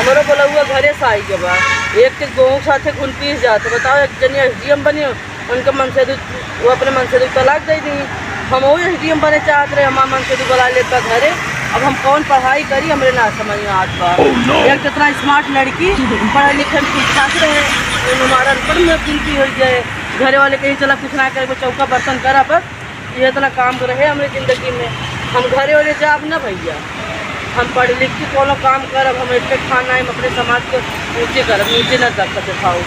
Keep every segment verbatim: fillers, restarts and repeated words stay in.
हमरो बोलउआ घरे से आई गवा, एक के गोहूँ के साथे घुन पीस जात। बताओ, एक जनी एसडीएम बनी, उनके मन से दू, वो अपने मन से दू तलाक दे दी। हम वो एसडीएम बने चाहत रहे, हमार मन से दू बुला लेता घरे। अब हम कौन पढ़ाई करी, हमरे ना समझ में आत बा। Oh, no! एक इतना स्मार्ट लड़की, पढ़े लिखे में ठीक ठाक रहे, वो हमारा अनपढ़ में गिनती हो जाए। घरे वाले कहीं चला कुछ ना करे, चौका बर्तन करा बस। ये इतना काम तो रहे हमरे जिंदगी में, हम घरे ओरे जाब ना भैया। हम पढ़ लिख के कोनो काम करब, हम एक एक खाना हम अपने समाज के ऊँचे करब, नीचे ना दबकत देखाओ।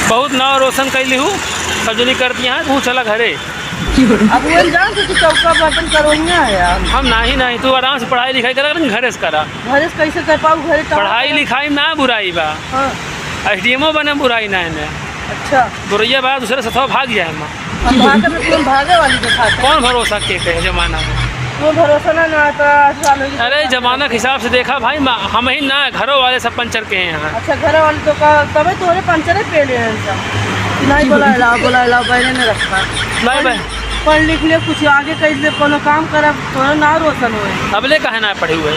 बहुत नाव रोशन कैली हूँ, अब जो नहीं करती हैं, तू चला घरे। अब वो जान से तू चौका बर्तन करोइया है यार। हम नाही, नाही, तू आराम से पढ़ाई लिखाई करा, लेकिन घरे से करा। घरे से कैसे कर पाऊ, घरे तो पढ़ाई लिखाई में ना बुराई बा। हाँ। एसडीएमओ बने बुराई ना है। अच्छा। बुरैया बा, दूसरे सथवा भाग जाए माँ। हम भागे में तुम भागे वाली दिखाते हैं। कौन भरोसा के कहे जमाना में? तुम भरोसा ना, ना तो आज वाले की अरे, जमाना के हिसाब से देखा भाई, मा-, हम ही ना, घरों वाले सब पंचर के हैं यहाँ। अच्छा, घर वाले तो का, तबे तोरे पंचर ही पेले हैं सब। कि नहीं बोला लाओ, बोला लाओ, बहने ने रखा। नहीं बहन। पढ़ लिख ले, कुछ आगे कर ले, कोनो काम करब, तोरे ना रोशन होए। अबले काहे ना पढ़े हुए?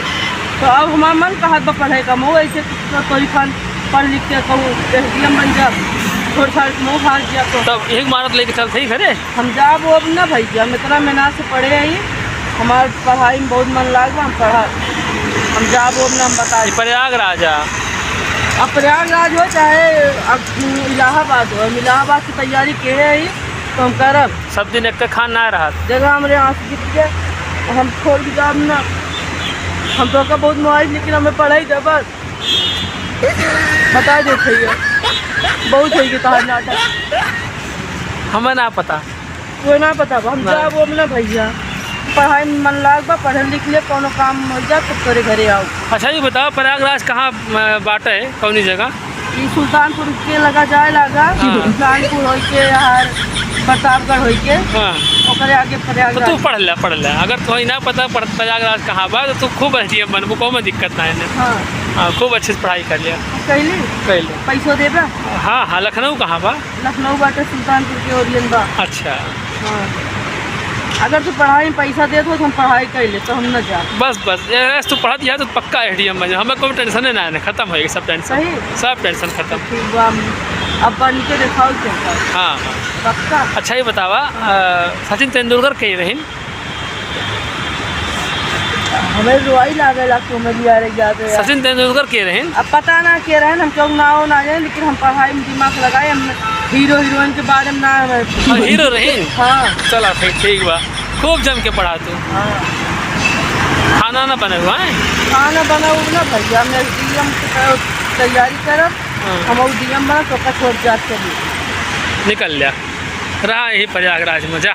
तो अब हमार मन कहत बा पढ़े का, मऊ ऐसे तो तोरी खान पढ़ लिख के कहूँ एसडीएम बन जा, छोड़ छाड़ के मऊ भाग जा तो। तब एक मारत लेके चलते ही घरे। हम जाब अब ना भैया, हम इतना मेहनत से पढ़े ही, हमार पढ़ाई में बहुत मन लाग बा, हम पढ़ा, हम जाब अब ना, हम बता ये प्रयागराज आ। अब प्रयागराज हो चाहे अब इलाहाबाद हो, हम इलाहाबाद की तैयारी के है ही, तो हम करब। सब दिन एक खान ना रहत। जगह हमरे आँख गिर गया, हम छोड़ के जाब ना। हम तो का बहुत मोबाइल, लेकिन हमें पढ़ाई दे बस। बता दे भैया, बहुत हो गया तहार नाटक। हमें ना पता। वो ना पता बा, हम ना। जाब वो ना भैया। पढ़ाई में मन लाग बा, पढ़े लिख ले, कोनो काम हो जा, तब तोरे घरे आओ। अच्छा, ये बताओ, प्रयागराज कहाँ, अ, बाटे, कौनी जगह? ई सुल्तानपुर के लगा जाए लागा, हाँ। सुल्तानपुर होई के यार, प्रतापगढ़ होई के, हाँ। ओकरे आगे तो प्रयागराज। तू पढ़ ले, पढ़ ले। अगर तोहई ना पता पड़-, प्रयागराज कहाँ बा, तो तू खूब एसडीएम बनबू, कोनो दिक्कत ना है ने। हाँ। हाँ, खूब अच्छे से पढ़ाई कर लिया। कैली? कैली। पैसो देबे? हाँ, हाँ, लखनऊ कहाँ बा? लखनऊ बाटे, सुल्तानपुर के ओरियन बा। अच्छा। हाँ। अगर तू पढ़ाई में पैसा देत हो, तो हम पढ़ाई कर ले, तो हम ना जा। बस, बस, ये, ये तू पढ़त या तो पक्का एसडीएम बन जा, हमें कोई टेंशन ना है, खत्म होएगी सब टेंशन। सही? सब टेंशन खत्म। ठीक बा, हम अब बन के दिखाओ क्या कर। हाँ, हाँ। पक्का? अच्छा, ये बतावा, हाँ। अ, सचिन तेंदुलकर के रहीन? हमें रोआई लागेला कि हमें भी यार याद है यार। सचिन तेंदुलकर के रहीन? अब पता ना के रहीन, हम क्यों ना हो ना जाए, लेकिन हम पढ़ाई में दिमाग लगाए, हम हीरो हीरोइन के बारे में ना हमें। हाँ, हीरो रहीन? हाँ। चला, ठीक, ठीक बा। खूब जम के पढ़ा तू। हाँ। खाना ना बने हुआ है? खाना बना हुआ ना भैया, हम एसडीएम की तरफ तैयारी करब। हाँ। हम डीएम बना तो का छोड़ जात चली। निकल जा, रहा यही प्रयागराज में, जा।